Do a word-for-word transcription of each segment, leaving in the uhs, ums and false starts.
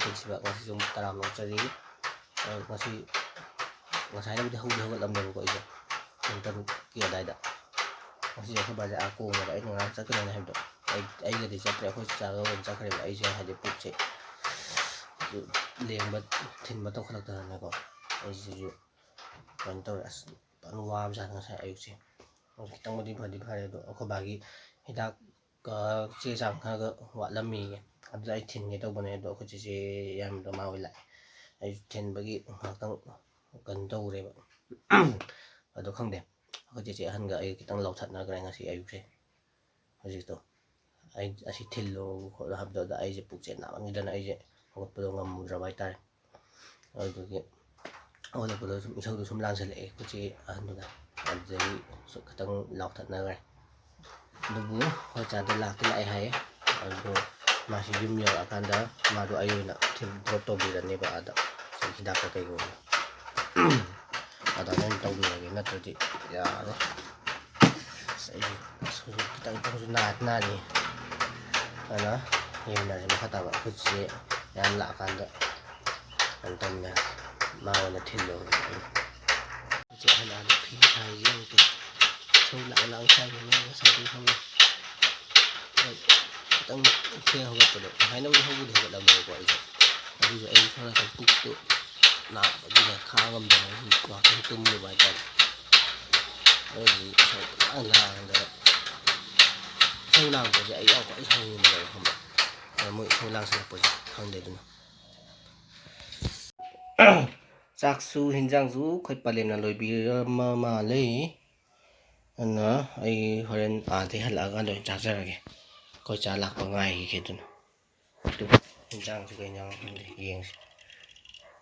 ꯄꯨꯟꯁꯤꯕ꯫ ꯉꯁꯤꯁꯨ ꯑꯃꯨꯛ ꯇꯔꯥꯝꯅ ꯑꯣꯛꯆꯔꯤ꯫ ꯑ, ꯉꯁꯤ, ꯉꯁꯥꯏꯅꯕꯨꯗꯤ ꯍꯧꯗꯤ ꯍꯧꯒꯠꯂꯝꯃꯦꯕꯀꯣ ꯑꯩꯁꯦ, ꯄꯨꯡ ꯇꯔꯨꯛꯀꯤ ꯑꯗꯥꯏꯗ꯫ ꯉꯁꯤꯁꯦ ꯑꯩꯈꯣꯏ ꯕꯥꯁꯦ ꯑꯥ ꯀꯣꯡꯉꯦꯕ, ꯑꯩꯅ ꯉꯔꯥꯡ ꯆꯠꯀꯅꯤꯅ ꯍꯥꯏꯕꯗꯣ꯫ ꯑꯩ, ꯑꯩꯒꯗꯤ ꯆꯠꯇ꯭ꯔꯦ, ꯑꯩꯈꯣꯏ ꯆꯥꯒ ꯑꯣꯏꯅ ꯆꯠꯈ꯭ꯔꯦꯕ꯫ ꯑꯩꯁꯦ ꯍꯥꯏꯗꯤ ꯄꯨꯛꯁꯦ ꯂꯦꯡꯕ ꯊꯤꯟꯕ ꯇꯧꯈꯠꯂꯛꯇꯗꯅꯀꯣ, ꯑꯩꯁꯤꯁꯨ ꯀꯩꯅꯣ ꯇꯧꯔꯦ꯫ ꯑꯁ, ꯐꯖꯅ ꯋꯥꯕꯖꯥꯠꯅꯤ ꯉꯁꯥꯏ ꯑꯌꯨꯛꯁꯦ꯫ ꯍꯧꯖꯤꯛ ꯈꯤꯇꯪꯕꯨꯗꯤ ꯐꯗꯤ ꯐꯔꯦ, ꯑꯗꯣ ꯑꯩꯈꯣꯏ ꯕꯥꯒꯤ ꯍꯤꯗꯥꯛ, ꯑ, ꯆꯦ ꯆꯥꯡ ꯈꯔꯒ ꯋꯥꯠꯂꯝꯃꯤꯌꯦ, ꯑꯗꯨꯗ ꯑꯩ ꯊꯤꯟꯒꯦ ꯇꯧꯕꯅꯦ, ꯑꯗꯣ ꯑꯩꯈꯣꯏ ꯆꯦꯆꯦ ꯌꯥꯏꯃꯗꯣ ꯃꯥ ꯑꯣꯏ ꯂꯥꯛꯑꯦ꯫ ꯑꯩꯁꯨ ꯊꯤꯟꯕꯒꯤ ꯉꯥꯏꯍꯥꯛꯇꯪ ꯀꯩꯅꯣ ꯇꯧꯔꯦꯕ꯫ ꯑꯗꯣ ꯈꯪꯗꯦ, ꯑꯩꯈꯣꯏ ꯆꯦꯆꯦ ꯑꯍꯟꯒ ꯑꯩꯒ ꯈꯤꯇꯪ ꯂꯥꯎꯊꯠꯅꯈ꯭ꯔꯦ ꯉꯁꯤ ꯑꯌꯨꯛꯁꯦ꯫ ꯍꯧꯖꯤꯛꯇꯣ ꯑꯩ ꯑꯁꯤ ꯊꯤꯜꯂꯣ ꯈꯣꯠꯂꯣ ꯍꯥꯏꯕꯗꯣ, ꯑꯗ ꯑꯩꯁꯦ ꯄꯨꯛꯁꯦ ꯅꯥꯃꯟꯈꯤꯗꯅ ꯑꯩꯁꯦ ꯍꯧꯒꯠꯄꯗꯣ ꯉꯝꯃꯨꯗ꯭ꯔꯕ ꯍꯥꯏꯇꯥꯔꯦ꯫ ꯑꯗꯨꯗꯨꯒꯤ ꯍꯧꯒꯠꯂꯛꯄꯗꯣ ꯁꯨꯝ ꯏꯁꯧꯗꯣ ꯁꯨꯝ ꯂꯥꯡꯁꯤꯜꯂꯛꯑꯦ ꯑꯩꯈꯣꯏ ꯆꯦ ꯑꯍꯟꯗꯨꯅ꯫ ꯑꯗꯨꯗꯒꯤ ꯁꯨꯝ ꯈꯤꯇꯪ ꯂꯥꯎꯊꯠꯅꯈ꯭ꯔꯦ꯫ ꯑꯗꯨꯕꯨ ꯑꯩꯈꯣꯏ ꯆꯥꯗꯣ ꯂꯥꯛꯇꯤ ꯂꯥꯛꯑꯦ ꯍꯥꯏꯌꯦ꯫ ꯑꯗꯨ ꯃꯥꯁꯤ ꯌꯨꯝ ꯌꯧꯔꯛꯑꯀꯥꯟꯗ ꯃꯥꯗꯣ ꯑꯩ ꯑꯣꯏꯅ ꯊꯤꯟ ꯗ꯭ꯔꯣꯞ ꯇꯧꯕꯤꯔꯅꯦꯕ ꯑꯥꯗ, ꯁꯨꯝ ꯍꯤꯗꯥꯛꯀ ꯀꯩꯒꯨꯝꯕ꯫ ꯑꯗꯨꯃꯥꯏꯅ ꯑꯣꯏꯅ ꯇꯧꯕꯤꯔꯒꯦ, ꯅꯠꯇ꯭ꯔꯗꯤ ꯌꯥꯔꯔꯣꯏ꯫ ꯑꯁ, ꯑꯩ ꯁꯨꯝ ꯈꯤꯇꯪ ꯈꯤꯇꯪꯁꯨ ꯅꯥ-, ꯅꯥꯔꯤ꯫ ꯑꯗꯨꯅ ꯌꯦꯡꯃꯤꯟꯅꯔꯁꯤ ꯃꯈꯥ ꯇꯥꯕ꯫ ꯑꯩꯈꯣꯏ ꯆꯦ ꯃꯌꯥꯝ ꯂꯥꯛꯑꯀꯥꯟꯗ ꯀꯩꯅꯣ ꯇꯧꯃꯤꯟꯅꯔꯁꯤ꯫ ꯃꯥ ꯑꯣꯏꯅ ꯊꯤꯜꯂꯣ꯫ ꯆꯦ ꯑꯍꯟ ꯑꯥꯗ ꯐꯤ ꯁꯥꯔꯤꯁꯦ ꯌꯦꯡꯉꯨꯀꯣ꯫ ꯏꯁꯧ ꯂꯥꯡ ꯂꯥꯡ ꯁꯥꯏꯅꯦ ꯃꯥ ꯉꯁꯥꯏꯗꯒꯤ ꯈꯪꯉꯦ꯫ ꯍꯣꯏ, ꯈꯤꯇꯪ ꯊꯦꯡꯅ ꯍꯧꯒꯠꯄꯗꯣ, ꯉꯁꯥꯏꯅꯕꯨꯗꯤ ꯍꯧꯕꯨꯗꯤ ꯍꯧꯒꯠꯂꯝꯃꯦꯕꯀꯣ ꯑꯩꯁꯦ꯫ ꯑꯗꯨꯁꯨ ꯑꯩ ꯁꯣꯝ ꯅꯥꯀꯟ ꯄꯨꯛꯇꯨ ꯅꯥꯕꯒꯤꯅꯦ, ꯈꯥꯡꯉꯝꯗꯅ ꯁꯨꯝ ꯉꯥꯛꯇꯪ ꯇꯨꯝꯃꯨꯕ ꯍꯥꯏꯇꯥꯔꯦ꯫ ꯑꯗꯨꯗꯤ ꯏꯁꯧ ꯂꯥꯡ ꯂꯥꯡꯗꯅ, ꯏꯁꯧ ꯂꯥꯡꯕꯁꯦ ꯑꯩ ꯌꯥꯝ ꯀꯟꯅ ꯁꯥꯎꯅꯤꯡꯕꯅꯦꯕ, ꯈꯪꯕ꯭ꯔꯥ? ꯑꯗ ꯃꯣꯏ ꯏꯁꯧ ꯂꯥꯡꯁꯤꯜꯂꯛꯄꯁꯦ ꯈꯪꯗꯦ꯫ ꯑꯗꯨꯅ ꯆꯥꯛꯁꯨ ꯍꯤꯟꯖꯥꯡꯁꯨ ꯑꯩꯈꯣꯏ ꯄꯂꯦꯝꯅ ꯂꯣꯏꯕꯤꯔꯝꯃ ꯃꯥꯜꯂꯦ꯫ ꯑꯗꯨꯅ ꯑꯩ ꯍꯣꯔꯦꯟ ꯑꯥꯗꯩ ꯍꯜꯂꯛꯑꯀꯥꯟꯗ ꯑꯣꯏꯅ ꯆꯥꯖꯔꯒꯦ꯫ ꯑꯩꯈꯣꯏ ꯆꯥ ꯂꯥꯛꯄ ꯉꯥꯏꯈꯤꯒꯦ꯫ ꯑꯗꯨꯅ ꯑꯗꯨ ꯍꯤꯟꯖꯥꯡꯁꯨ ꯀꯩ ꯍꯤꯟꯖꯥꯡꯅꯣ ꯈꯪꯗꯦ, ꯌꯦꯡꯁꯤ꯫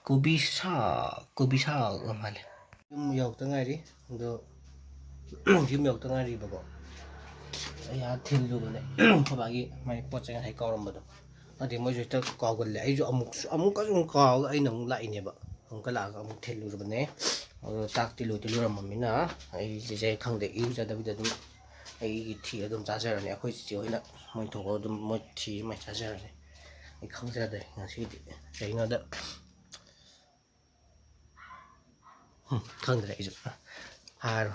ꯀꯣꯕꯤ ꯁꯥꯛ, ꯀꯣꯕꯤ ꯁꯥꯛ ꯑꯣꯏ ꯃꯥꯜꯂꯦ꯫ ꯌꯨꯝ ꯌꯧꯔꯛꯇ ꯉꯥꯏꯔꯤ꯫ ꯑꯗꯣ ꯌꯨꯝ ꯌꯧꯔꯛꯇ ꯉꯥꯏꯔꯤꯕꯀꯣ꯫ ꯑꯩ ꯑꯥ ꯊꯤꯜꯂꯨꯕꯅꯦ꯫ ꯑꯩꯈꯣꯏ ꯕꯥꯒꯤ ꯃꯥꯏ ꯄꯣꯠ ꯆꯩ ꯉꯁꯥꯏ ꯀꯥꯎꯔꯝꯕꯗꯣ꯫ ꯑꯗꯩ ꯃꯣꯏꯁꯨ ꯍꯦꯛꯇ ꯀꯥꯎꯒꯜꯂꯦ꯫ ꯑꯩꯁꯨ ꯑꯃꯨꯛꯁꯨ, ꯑꯃꯨꯛꯀꯁꯨ ꯑꯃꯨꯛ ꯀꯥꯎꯔꯒ ꯑꯩꯅ ꯑꯃꯨꯛ ꯂꯥꯛꯏꯅꯦꯕ꯫ ꯑꯃꯨꯛꯀ ꯂꯥꯛꯑꯒ ꯑꯃꯨꯛ ꯊꯤꯜꯂꯨꯔꯕꯅꯦ꯫ ꯑꯗꯣ ꯆꯥꯛꯇꯤ ꯂꯣꯏꯗꯤ ꯂꯣꯏꯔꯝꯃꯃꯤꯅ ꯑꯩ ꯆꯦꯆꯦ ꯈꯪꯗꯦ, ꯏꯔꯨꯖꯗꯕꯤꯗ ꯑꯗꯨꯝ ꯑꯩꯒꯤ ꯊꯤꯔ ꯑꯗꯨꯝ ꯆꯥꯖꯔꯅꯤ꯫ ꯑꯩꯈꯣꯏ ꯆꯦꯆꯦ ꯍꯣꯏꯅ ꯃꯣꯏ ꯊꯣꯛꯄ ꯑꯗꯨꯝ ꯃꯣꯏ ꯊꯤꯔ ꯃꯣꯏ ꯆꯥꯖꯔꯅꯤ꯫ ꯑꯩ ꯈꯪꯖꯗ꯭ꯔꯦ ꯉꯁꯤꯗꯤ꯫ ꯀꯩꯒꯤꯅꯣꯗ, ꯎꯝ, ꯈꯪꯗ꯭ꯔꯦ ꯑꯩꯁꯨ꯫ ꯍꯥꯏꯔꯣ꯫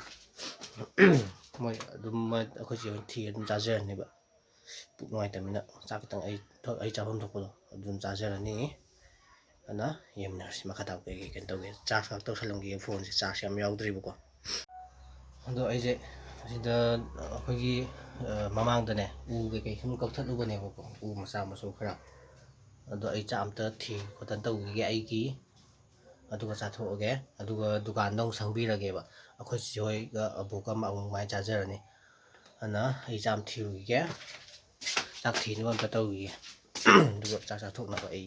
ꯃꯣꯏ ꯑꯗꯨꯝ, ꯃꯣꯏ ꯑꯩꯈꯣꯏ ꯆꯦ ꯍꯣꯏ ꯊꯤ ꯑꯗꯨꯝ ꯆꯥꯖꯔꯅꯦꯕ꯫ ꯄꯨꯛ ꯅꯨꯡꯉꯥꯏꯇꯕꯅꯤꯅ ꯆꯥꯛ ꯈꯤꯇꯪ ꯑꯩ ꯊꯣ-, ꯑꯩ ꯆꯥꯐꯝ ꯊꯣꯛꯄꯗꯣ ꯑꯗꯨꯝ ꯆꯥꯖꯔꯅꯤ꯫ ꯑꯗꯨꯅ ꯌꯦꯡꯃꯤꯟꯅꯔꯁꯤ ꯃꯈꯥ ꯇꯥꯕ ꯀꯩ ꯀꯩ ꯀꯩꯅꯣ ꯇꯧꯒꯦ꯫ ꯆꯥꯔꯖ ꯉꯥꯛ ꯇꯧꯁꯜꯂꯝꯒꯦ, ꯐꯣꯟꯁꯦ ꯆꯥꯔꯖ ꯌꯥꯝ ꯌꯥꯎꯗ꯭ꯔꯤꯕꯀꯣ꯫ ꯑꯗꯣ ꯑꯩꯁꯦ ꯑꯁꯤꯗ ꯑꯩꯈꯣꯏꯒꯤ, ꯑ, ꯃꯃꯥꯡꯗꯅꯦ ꯎ ꯀꯩꯀꯩ ꯁꯨꯝ ꯀꯛꯊꯠꯂꯨꯕꯅꯦꯕꯀꯣ, ꯎ ꯃꯆꯥ ꯃꯁꯨ ꯈꯔ꯫ ꯑꯗꯣ ꯑꯩ ꯆꯥꯛ ꯑꯝꯇ ꯊꯤ ꯈꯣꯠꯇꯅ ꯇꯧꯈꯤꯒꯦ ꯑꯩꯒꯤ, ꯑꯗꯨꯒ ꯆꯥꯊꯣꯛꯑꯒꯦ꯫ ꯑꯗꯨꯒ ꯗꯨꯀꯥꯟꯗ ꯑꯃꯨꯛ ꯁꯪꯕꯤꯔꯒꯦꯕ꯫ ꯑꯩꯈꯣꯏ ꯆꯦ ꯍꯣꯏꯒ ꯑꯕꯣꯛꯀ ꯑꯃ ꯑꯃꯨꯛ ꯃꯥꯏ ꯆꯥꯖꯔꯅꯤ꯫ ꯑꯗꯨꯅ ꯑꯩ ꯆꯥꯛ ꯑꯝ ꯊꯤꯔꯨꯈꯤꯒꯦ꯫ ꯆꯥꯛ ꯊꯤꯅꯕ ꯑꯝꯇ ꯇꯧꯈꯤꯒꯦ꯫ ꯑꯗꯨꯒ ꯆꯥꯛ ꯆꯥꯊꯣꯛꯅꯕ ꯑꯩ,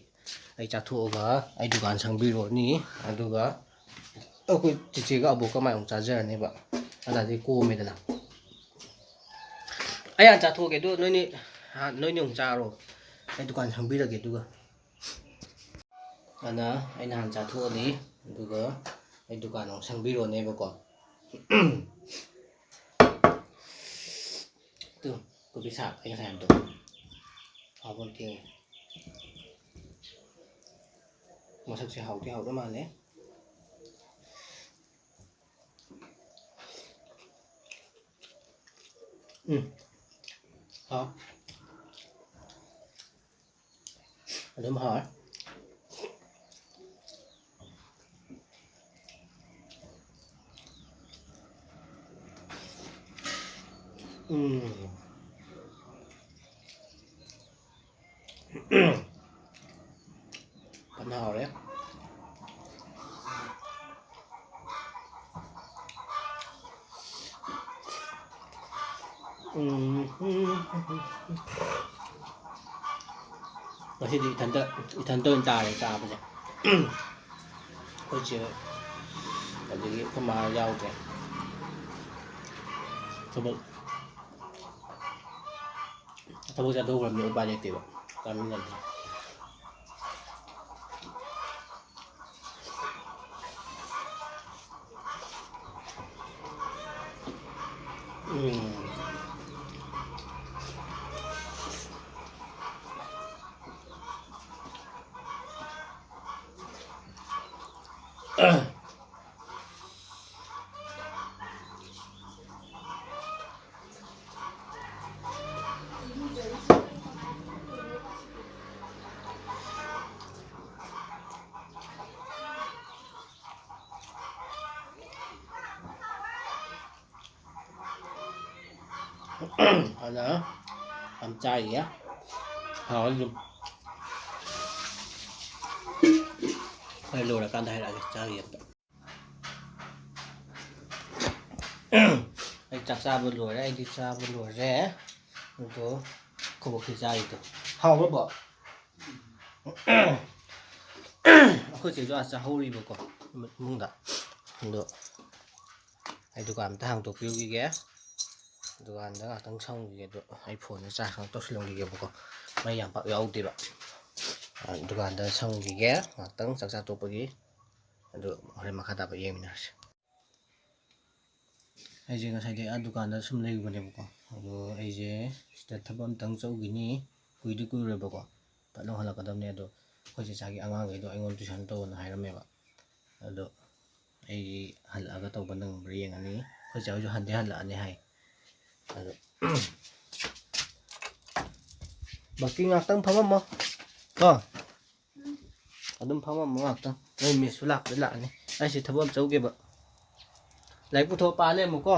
ꯑꯩ ꯆꯥꯊꯣꯛꯑꯒ ꯑꯩ ꯗꯨꯀꯥꯟ ꯁꯪꯕꯤꯔꯨꯔꯅꯤ꯫ ꯑꯗꯨꯒ ꯑꯩꯈꯣꯏ ꯆꯤꯆꯦꯒ ꯑꯕꯣꯛꯀ ꯃꯥꯏ ꯑꯃꯨꯛ ꯆꯥꯖꯔꯅꯦꯕ꯫ ꯑꯗꯨꯗꯤ ꯀꯣꯝꯃꯦꯗꯅ꯫ ꯑꯩ ꯍꯥꯟꯅ ꯆꯥꯊꯣꯛꯑꯒꯦ, ꯑꯗꯨ ꯅꯣꯏꯅꯤ, ꯍꯥ, ꯅꯣꯏꯅꯤ ꯑꯃꯨꯛ ꯆꯥꯔꯣ꯫ ꯑꯩ ꯗꯨꯀꯥꯟ ꯁꯪꯕꯤꯔꯒꯦ ꯑꯗꯨꯒ꯫ ꯑꯗꯨꯅ ꯑꯩꯅ ꯍꯥꯟꯅ ꯆꯥꯊꯣꯛꯑꯅꯤ, ꯑꯗꯨꯒ ꯑꯩ ꯗꯨꯀꯥꯟ ꯑꯃꯨꯛ ꯁꯪꯕꯤꯔꯣꯅꯦꯕꯀꯣ꯫ ꯇꯨ, ꯀꯣꯕꯤ ꯁꯥꯛ ꯑꯩ ꯉꯁꯥꯏ ꯍꯥꯏꯕꯗꯣ꯫ ꯍꯥꯎꯕ ꯑꯃ ꯊꯦꯡꯉꯦ꯫ ꯃꯁꯛꯁꯦ ꯍꯥꯎꯗꯤ ꯍꯥꯎꯗꯧ ꯃꯥꯜꯂꯦ꯫ ꯎꯝ꯫ ꯍꯥꯎ꯫ ꯑꯗꯨꯝ ꯍꯥꯎꯋꯦ꯫ ꯎꯝ꯫ ꯐꯖꯅ ꯍꯥꯎꯔꯦ꯫ ꯎꯝ꯫ ꯉꯁꯤꯗꯤ ꯏꯊꯟꯇ, ꯏꯊꯟꯇ ꯑꯣꯏꯅ ꯇꯥꯔꯦ ꯆꯥꯕꯁꯦ꯫ ꯑꯩꯈꯣꯏ ꯆꯦ ꯍꯣꯏ, ꯑꯗꯒꯤ ꯑꯩꯈꯣꯏ ꯃꯥ ꯌꯥꯎꯗ꯭ꯔꯦ꯫ ꯊꯕꯛ, ꯊꯕꯛ ꯆꯠꯊꯣꯛꯈ꯭ꯔꯕꯅꯤꯅ ꯎꯄꯥꯏ ꯂꯩꯇꯦꯕ, ꯆꯥꯃꯤꯟꯅꯗ꯭ꯔꯦ꯫ ꯎꯝ꯫ ꯑꯗ ꯌꯥꯝ ꯆꯥꯏꯌꯦ꯫ ꯍꯥꯎꯋꯦ ꯑꯗꯨꯝ꯫ ꯑꯩ ꯂꯣꯏꯔꯀꯥꯟꯗ ꯍꯥꯏꯔꯛꯑꯒꯦ, ꯆꯥꯈꯤ ꯑꯝꯇ꯫ ꯑꯩ ꯆꯥꯛ ꯆꯥꯕ ꯂꯣꯏꯔꯦ, ꯑꯩꯗꯤ ꯆꯥꯕ ꯂꯣꯏꯔꯦ꯫ ꯑꯗꯣ ꯈꯨꯕꯣꯛꯀꯤ ꯆꯥꯔꯤꯗꯣ ꯍꯥꯎꯕ꯭ꯔꯣ? ꯑꯩꯈꯣꯏ ꯆꯦꯁꯨ ꯑꯥ ꯆꯥꯍꯧꯔꯤꯕꯀꯣ, ꯏꯃꯨꯡꯗ꯫ ꯑꯗꯣ ꯑꯩ ꯗꯨꯀꯥꯟ ꯑꯝꯇ ꯍꯥꯡꯗꯣꯛꯄꯤꯔꯨꯈꯤꯒꯦ꯫ ꯗꯨꯀꯥꯟꯗ ꯉꯥꯛꯇꯪ ꯁꯪꯉꯨꯈꯤꯒꯦ꯫ ꯑꯗꯣ ꯑꯩ ꯐꯣꯟꯁꯦ ꯆꯥꯔꯖ ꯑꯃꯨꯛ ꯇꯧꯁꯤꯜꯂꯝꯈꯤꯒꯦꯕꯀꯣ, ꯃꯩ ꯌꯥꯝ ꯄꯥꯛ ꯌꯥꯎꯗꯦꯕ꯫ ꯑ, ꯗꯨꯀꯥꯟꯗ ꯁꯪꯉꯨꯈꯤꯒꯦ ꯉꯥꯛꯇꯪ ꯆꯥꯛ ꯆꯥ ꯇꯣꯛꯄꯒꯤ꯫ ꯑꯗꯨ ꯍꯣꯔꯦꯟ ꯃꯈꯥ ꯇꯥꯕ ꯌꯦꯡꯃꯤꯟꯅꯔꯁꯤ꯫ ꯑꯩꯁꯦ ꯉꯁꯥꯏꯗꯩ ꯑꯥ ꯗꯨꯀꯥꯟꯗ ꯁꯨꯝ ꯂꯩꯔꯨꯕꯅꯦꯕꯀꯣ꯫ ꯑꯗꯣ ꯑꯩꯁꯦ ꯁꯤꯗ ꯊꯕꯛ ꯑꯝꯇꯪ ꯆꯠꯂꯨꯈꯤꯅꯤ꯫ ꯀꯨꯏꯗꯤ ꯀꯨꯏꯔꯣꯏꯕꯀꯣ꯫ ꯐꯠ ꯂꯥꯎ ꯍꯜꯂꯛꯀꯗꯕꯅꯦ꯫ ꯑꯗꯣ ꯑꯩꯈꯣꯏ ꯆꯦꯆꯥꯒꯤ ꯑꯉꯥꯡꯈꯩꯗꯣ ꯑꯩꯉꯣꯟꯗ ꯇꯨꯏꯁꯟ ꯇꯧꯋꯣꯅ ꯍꯥꯏꯔꯝꯃꯦꯕ꯫ ꯑꯗꯣ ꯑꯩ ꯍꯜꯂꯛꯑꯒ ꯇꯧꯕ ꯅꯪꯕ꯭ꯔꯥ ꯌꯦꯡꯉꯅꯤ꯫ ꯑꯩꯈꯣꯏ ꯆꯦ ꯍꯣꯏꯁꯨ ꯍꯟꯗꯤ ꯍꯜꯂꯛꯑꯅꯤ ꯍꯥꯏ꯫ ꯑꯗꯣ ꯕꯛꯀꯤ ꯉꯥꯛꯇꯪ ꯐꯝꯃꯝꯃꯣ ꯀꯣ꯫ ꯑꯗꯨꯝ ꯐꯝꯃꯝꯃꯣ ꯉꯥꯛꯇꯪ꯫ ꯅꯣꯏ ꯃꯤꯁꯁꯨ ꯂꯥꯛꯄꯗꯤ ꯂꯥꯛꯑꯅꯤ꯫ ꯑꯩꯁꯦ ꯊꯕꯛ ꯑꯃ ꯆꯧꯒꯦꯕ꯫ ꯂꯥꯏꯔꯤꯛ ꯄꯨꯊꯣꯛꯑ ꯄꯥ ꯂꯩꯔꯝꯃꯨꯀꯣ꯫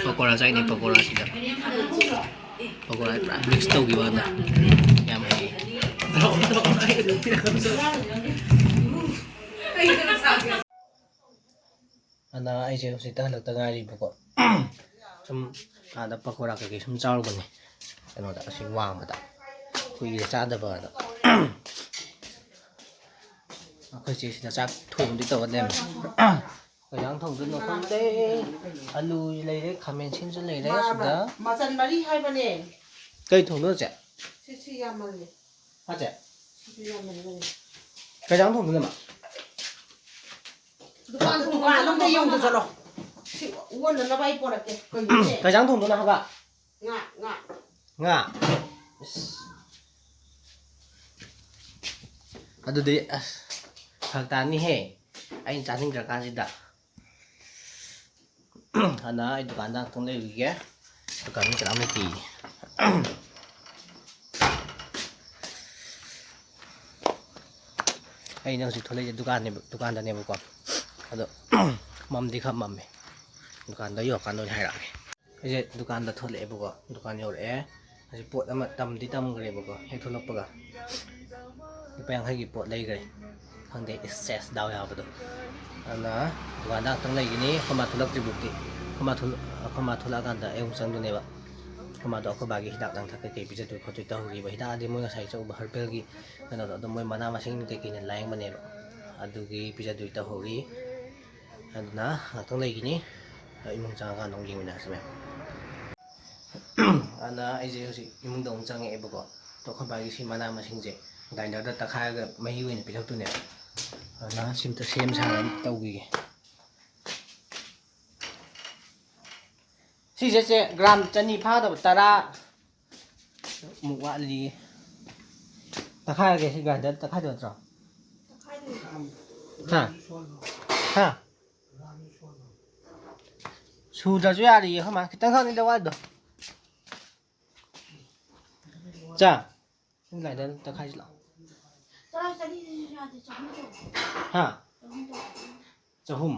ꯄꯀꯣꯔꯥ ꯆꯥꯏꯅꯦ, ꯄꯀꯣꯔꯥ ꯁꯤꯗ꯫ ꯄꯀꯣꯔꯥ ꯄꯨꯔꯥ mix ꯇꯧꯈꯤꯕ ꯍꯟꯗꯛ꯫ ꯌꯥꯝ ꯍꯩ꯫ ꯑꯗ ꯑꯩꯁꯦ ꯍꯧꯖꯤꯛꯇ ꯍꯜꯂꯛꯇ ꯉꯥꯏꯔꯤꯕꯀꯣ꯫ ꯁꯨꯝ ꯑꯥꯗ ꯄꯀꯣꯔꯥ ꯀꯩꯀꯩ ꯁꯨꯝ ꯆꯥꯔꯨꯕꯅꯦ꯫ ꯀꯩꯅꯣꯗ, ꯑꯁꯤ ꯋꯥꯡꯃꯗ꯫ ꯀꯨꯏꯔꯦ ꯆꯥꯗꯕꯅ꯫ ꯑꯩꯈꯣꯏ ꯆꯦꯁꯤꯅ ꯆꯥꯛ ꯊꯣꯡꯗꯤ ꯇꯧꯔ ꯂꯩꯔꯝꯃꯦ꯫ ꯀꯩ ꯏꯟꯖꯥꯡ ꯊꯣꯡꯗꯣꯏꯅꯣ ꯈꯪꯗꯦ꯫ ꯑꯂꯨ ꯂꯩꯔꯦ, ꯈꯥꯃꯦꯟ ꯑꯁꯤꯟꯁꯨ ꯂꯩꯔꯦ ꯁꯤꯗ꯫ ꯃꯆꯜ ꯃꯔꯤ ꯍꯥꯏꯕꯅꯦ꯫ ꯀꯩ ꯊꯣꯡꯗꯣꯏꯅꯣ ꯆꯦ? ꯁꯤ, ꯁꯤ ꯌꯥꯝꯃꯜꯂꯦ꯫ ꯍꯥ ꯆꯦ? ꯁꯤꯁꯨ ꯌꯥꯝꯃꯜꯂꯦ꯫ ꯀꯩ ꯏꯟꯖꯥꯡ ꯊꯣꯡꯗꯣꯏꯅꯣ ꯃꯥ? ꯗꯨꯀꯥꯟ, ꯗꯨꯀꯥꯟ ꯑꯝꯗ ꯌꯦꯡꯉꯨꯆꯣ ꯆꯠꯂꯣ꯫ ꯁꯤ ꯑꯣꯟꯅꯅꯕ ꯑꯩ ꯄꯣꯔꯛꯀꯦ꯫ ꯀꯩꯅꯣꯅꯦ? ꯀꯩ ꯏꯟꯖꯥꯡ ꯊꯣꯡꯗꯣꯏꯅꯣ ꯍꯥꯏꯕ? ꯉꯥ, ꯉꯥ꯫ ꯉꯥ? ꯏꯁ꯫ ꯑꯗꯨꯗꯤ, ꯑꯁ, ꯐꯔꯛ ꯇꯥꯅꯤꯍꯦ꯫ ꯑꯩꯅ ꯆꯥꯅꯤꯡꯗ꯭ꯔꯀꯥꯟꯁꯤꯗ꯫ ꯑꯗꯨꯅ ꯑꯩ ꯗꯨꯀꯥꯟꯗ ꯉꯥꯛꯇꯪ ꯂꯩꯔꯨꯈꯤꯒꯦ꯫ ꯗꯨꯀꯥꯟꯗ ꯀꯅꯥꯝ ꯂꯩꯇꯦꯌꯦ꯫ ꯑꯩꯅ ꯍꯧꯖꯤꯛ ꯊꯣꯛꯂꯛꯏꯁꯦ ꯗꯨꯀꯥꯟꯅꯦꯕ, ꯗꯨꯀꯥꯟꯗꯅꯦꯕꯀꯣ꯫ ꯑꯗꯣ ꯃꯝꯗꯤ ꯈꯔ ꯃꯝꯃꯦ꯫ ꯗꯨꯀꯥꯟꯗ ꯌꯧꯔꯀꯥꯟꯗ ꯑꯣꯏꯅ ꯍꯥꯏꯔꯛꯑꯒꯦ꯫ ꯑꯩꯁꯦ ꯗꯨꯀꯥꯟꯗ ꯊꯣꯛꯂꯛꯑꯦꯕꯀꯣ꯫ ꯗꯨꯀꯥꯟ ꯌꯧꯔꯛꯑꯦ꯫ ꯍꯧꯖꯤꯛ ꯄꯣꯠ ꯑꯃ ꯇꯝꯗꯤ ꯇꯝꯈ꯭ꯔꯦꯕꯀꯣ꯫ ꯍꯦꯛ ꯊꯣꯛꯂꯛꯄꯒ ꯂꯨꯄꯥ ꯌꯥꯡꯈꯩꯒꯤ ꯄꯣꯠ ꯂꯩꯈ꯭ꯔꯦ꯫ ꯈꯪꯗꯦ, ꯏꯁ, ꯁꯦꯁ, ꯗꯥꯎ ꯌꯥꯕꯗꯣ꯫ ꯑꯗꯨꯅ ꯗꯨꯀꯥꯟꯗ ꯉꯥꯛꯇꯪ ꯂꯩꯈꯤꯅꯤ, ꯑꯩꯈꯣꯏ ꯃꯥ ꯊꯣꯛꯂꯛꯇ꯭ꯔꯤꯐꯥꯎꯗꯤ꯫ ꯑꯩꯈꯣꯏ ꯃꯥ ꯊꯣꯛꯂꯛ-, ꯑꯩꯈꯣꯏ ꯃꯥ ꯊꯣꯛꯂꯛꯑꯀꯥꯟꯗ ꯑꯩ ꯑꯃꯨꯛ ꯆꯪꯗꯣꯏꯅꯦꯕ꯫ ꯑꯩꯈꯣꯏ ꯃꯥꯗꯣ ꯑꯩꯈꯣꯏ ꯕꯥꯒꯤ ꯍꯤꯗꯥꯛ ꯂꯥꯡꯊꯛ ꯀꯩꯀꯩ ꯄꯤꯖꯗꯣꯏ ꯈꯣꯠꯇꯣꯏ ꯇꯧꯍꯧꯔꯤꯕ꯫ ꯍꯤꯗꯥꯛ ꯑꯗꯤ ꯃꯣꯏ ꯉꯁꯥꯏ ꯆꯠꯂꯨꯕ ꯍꯔꯕꯦꯜꯒꯤ ꯀꯩꯅꯣꯗꯣ, ꯑꯗꯨꯝ ꯃꯣꯏ ꯃꯅꯥ ꯃꯁꯤꯡ ꯀꯩꯀꯩꯅ ꯂꯥꯏꯌꯦꯡꯕꯅꯦꯕ꯫ ꯑꯗꯨꯒꯤ ꯄꯤꯖꯗꯣꯏ ꯇꯧꯍꯧꯔꯤ꯫ ꯑꯗꯨꯅ ꯉꯥꯛꯇꯪ ꯂꯩꯈꯤꯅꯤ꯫ ꯏꯃꯨꯡ ꯆꯪꯉꯀꯥꯟꯗ ꯑꯃꯨꯛ ꯌꯦꯡꯃꯤꯟꯅꯔꯁꯤ, ꯃꯌꯥꯝ꯫ ꯑꯗꯨꯅ ꯑꯩꯁꯦ ꯍꯧꯖꯤꯛ ꯏꯃꯨꯡꯗ ꯑꯃꯨꯛ ꯆꯪꯉꯛꯑꯦꯕꯀꯣ꯫ ꯑꯗꯣ ꯑꯩꯈꯣꯏ ꯕꯥꯒꯤ ꯁꯤ ꯃꯅꯥ ꯃꯁꯤꯡꯁꯦ ꯒ꯭ꯔꯥꯏꯟꯗꯔꯗ ꯇꯛꯈꯥꯏꯔꯒ ꯃꯍꯤ ꯑꯣꯏꯅ ꯄꯤꯊꯛꯇꯣꯏꯅꯦꯕ꯫ ꯑꯗꯨꯅ ꯁꯤꯝꯇ ꯁꯦꯝ ꯁꯥꯕ ꯑꯝꯇ ꯇꯧꯈꯤꯒꯦ꯫ ꯁꯤꯁꯦ, ꯆꯦ, ꯒ꯭ꯔꯥꯝ ꯆꯅꯤ ꯐꯥꯗꯕ, ꯇꯔꯥ ꯃꯨꯛ ꯋꯥꯠꯂꯤ꯫ ꯇꯛꯈꯥꯏꯔꯒꯦ, ꯁꯤ ꯒ꯭ꯔꯥꯏꯟꯗꯔ ꯇꯛꯈꯥꯏꯗꯣꯏ ꯅꯠꯇ꯭ꯔꯣ? ꯍꯥ? ꯍꯥ? ꯁꯨꯗ꯭ꯔꯁꯨ ꯌꯥꯔꯤꯌꯦ, ꯑꯩꯈꯣꯏ ꯃꯥ꯫ ꯈꯤꯇꯪ ꯈꯛꯅꯤꯗ ꯋꯥꯠꯂꯤꯗꯣ꯫ ꯆꯥ, ꯁꯤ ꯒ꯭ꯔꯥꯏꯟꯗꯔ ꯇꯛꯈꯥꯏꯁꯤ ꯂꯥꯛꯑꯣ꯫ ꯍꯥ? ꯆꯍꯨꯝ?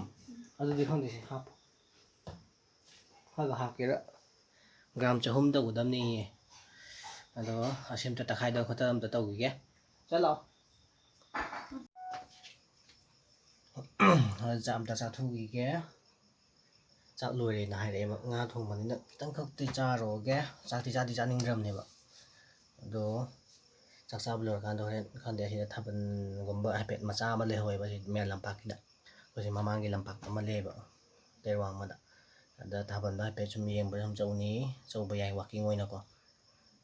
ꯑꯗꯨꯗꯤ ꯈꯪꯗꯦ, ꯁꯤ ꯍꯥꯞꯄꯣ꯫ ꯈꯔꯒ ꯍꯥꯞꯀꯦꯔꯥ? ꯒ꯭ꯔꯥꯝ ꯆꯍꯨꯝ ꯇꯧꯒꯗꯕꯅꯤꯌꯦ꯫ ꯑꯗꯣ ꯑꯁꯤ ꯑꯝꯇ ꯇꯛꯈꯥꯏꯗ ꯈꯣꯠꯇ ꯑꯝꯇ ꯇꯧꯈꯤꯒꯦ꯫ ꯆꯠꯂꯣ꯫ ꯆꯥꯛ ꯑꯝꯇ ꯆꯥꯊꯣꯛꯈꯤꯒꯦ꯫ ꯆꯥꯛ ꯂꯣꯏꯔꯦꯅ ꯍꯥꯏꯔꯛꯑꯦꯕ꯫ ꯉꯥ ꯊꯣꯡꯕꯅꯤꯅ ꯈꯤꯇꯪ ꯈꯛꯇꯤ ꯆꯥꯔꯨꯔꯒꯦ꯫ ꯆꯥꯛꯇꯤ ꯆꯥꯗꯤ ꯆꯥꯅꯤꯡꯗ꯭ꯔꯕꯅꯦꯕ꯫ ꯑꯗꯣ ꯆꯥꯛ ꯆꯥꯕ ꯂꯣꯏꯔꯀꯥꯟꯗ ꯍꯣꯔꯦꯟ ꯈꯪꯗꯦ, ꯑꯁꯤꯗ ꯊꯥꯕꯜꯒꯨꯝꯕ ꯍꯥꯏꯐꯦꯠ ꯃꯆꯥ ꯑꯃ ꯂꯩꯍꯧꯋꯦꯕ, ꯑꯁꯤ ꯃꯌꯥꯝ ꯂꯝꯄꯥꯛꯀꯤꯗ꯫ ꯑꯩꯈꯣꯏꯁꯤ ꯃꯃꯥꯡꯒꯤ ꯂꯝꯄꯥꯛ ꯑꯃ ꯂꯩꯌꯦꯕ, ꯇꯦꯔꯋꯥꯡꯃꯗ꯫ ꯑꯗ ꯊꯥꯕꯜꯗꯣ ꯍꯥꯏꯐꯦꯠ ꯁꯨꯝ ꯌꯦꯡꯕ ꯁꯨꯝ ꯆꯧꯅꯤ, ꯆꯧꯕ ꯌꯥꯏ, ꯋꯥꯛꯀꯤꯡ ꯑꯣꯏꯅꯀꯣ꯫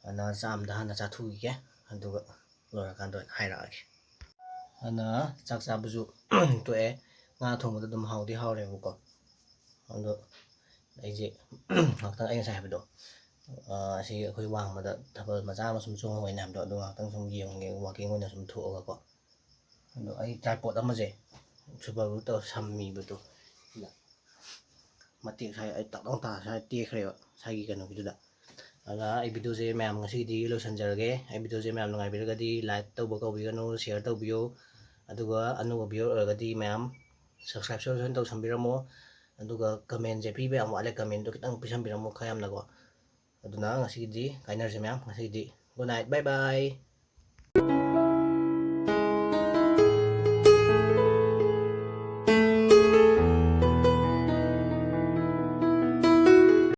ꯑꯗꯨꯅ ꯆꯥꯛ ꯑꯝꯗ ꯍꯥꯟꯅ ꯆꯥꯊꯣꯛꯈꯤꯒꯦ, ꯑꯗꯨꯒ ꯂꯣꯏꯔꯀꯥꯟꯗ ꯑꯣꯏꯅ ꯍꯥꯏꯔꯛꯑꯒꯦ꯫ ꯑꯗꯨꯅ ꯆꯥꯛ ꯆꯥꯕꯁꯨ ꯇꯣꯛꯑꯦ꯫ ꯉꯥ ꯊꯣꯡꯕꯗꯣ ꯑꯗꯨꯝ ꯍꯥꯎꯗꯤ ꯍꯥꯎꯔꯦꯕꯀꯣ꯫ ꯑꯗꯣ ꯑꯩꯁꯦ ꯉꯥꯛꯇꯪ, ꯑꯩ ꯉꯁꯥꯏ ꯍꯥꯏꯕꯗꯣ, ꯑꯁꯤ ꯑꯩꯈꯣꯏ ꯋꯥꯡꯃꯗ ꯊꯥꯕꯜ ꯃꯆꯥ ꯑꯃ ꯁꯨꯝ ꯆꯣꯡꯍꯧꯋꯦꯅ ꯍꯥꯏꯕꯗꯣ, ꯑꯗꯨ ꯉꯥꯛꯇꯪ ꯁꯨꯝ ꯌꯦꯡꯉꯦ, ꯋꯥꯛꯀꯤꯡ ꯑꯣꯏꯅ ꯁꯨꯝ ꯊꯣꯛꯑꯒꯀꯣ꯫ ꯑꯗꯣ ꯑꯩ ꯇ꯭ꯔꯥꯏꯄꯣꯠ ꯑꯃꯁꯦ ꯁꯨꯄꯔ ꯒ꯭ꯂꯨ ꯇꯧꯔ ꯁꯝꯃꯤꯕꯗꯣ, ꯃꯇꯦꯛ ꯁ꯭ꯋꯥꯏ ꯑꯩ ꯇꯛ ꯂꯥꯎ ꯇꯥ ꯁ꯭ꯋꯥꯏ ꯇꯦꯛꯈ꯭ꯔꯦꯕ ꯁ꯭ꯋꯥꯏꯒꯤ ꯀꯩꯅꯣꯒꯤꯗꯨꯗ꯫ ꯑꯗꯨꯅ ꯑꯩ ꯚꯤꯗꯤꯑꯣꯁꯦ ꯃꯌꯥꯝ ꯉꯁꯤꯒꯤꯗꯤ ꯂꯣꯏꯁꯤꯟꯖꯔꯒꯦ꯫ ꯑꯩ ꯚꯤꯗꯤꯑꯣꯁꯦ ꯃꯌꯥꯝ ꯅꯨꯡꯉꯥꯏꯕꯤꯔꯒꯗꯤ ꯂꯥꯏꯛ ꯇꯧꯕ ꯀꯥꯎꯕꯤꯒꯅꯨ, ꯁꯤꯌꯔ ꯇꯧꯕꯤꯌꯨ꯫ ꯑꯗꯨꯒ ꯑꯅꯧꯕ ꯚꯤꯌꯨꯋꯔ ꯑꯣꯏꯔꯒꯗꯤ ꯃꯌꯥꯝ ꯁꯕꯁꯀ꯭ꯔꯥꯏꯕꯁꯨ ꯁꯣꯏꯗꯅ ꯇꯧꯁꯟꯕꯤꯔꯝꯃꯣ꯫ ꯑꯗꯨꯒ ꯀꯃꯦꯟꯁꯦ ꯄꯤꯕ ꯌꯥꯝ ꯋꯥꯠꯂꯦ, ꯀꯃꯦꯟꯗꯣ ꯈꯤꯇꯪ ꯄꯤꯁꯟꯕꯤꯔꯝꯃꯣ ꯈꯔ ꯌꯥꯝꯅꯀꯣ꯫ ꯑꯗꯨꯅ ꯉꯁꯤꯒꯤꯗꯤ ꯀꯥꯏꯅꯔꯁꯦ ꯃꯌꯥꯝ, ꯉꯁꯤꯒꯤꯗꯤ good night, bye bye꯫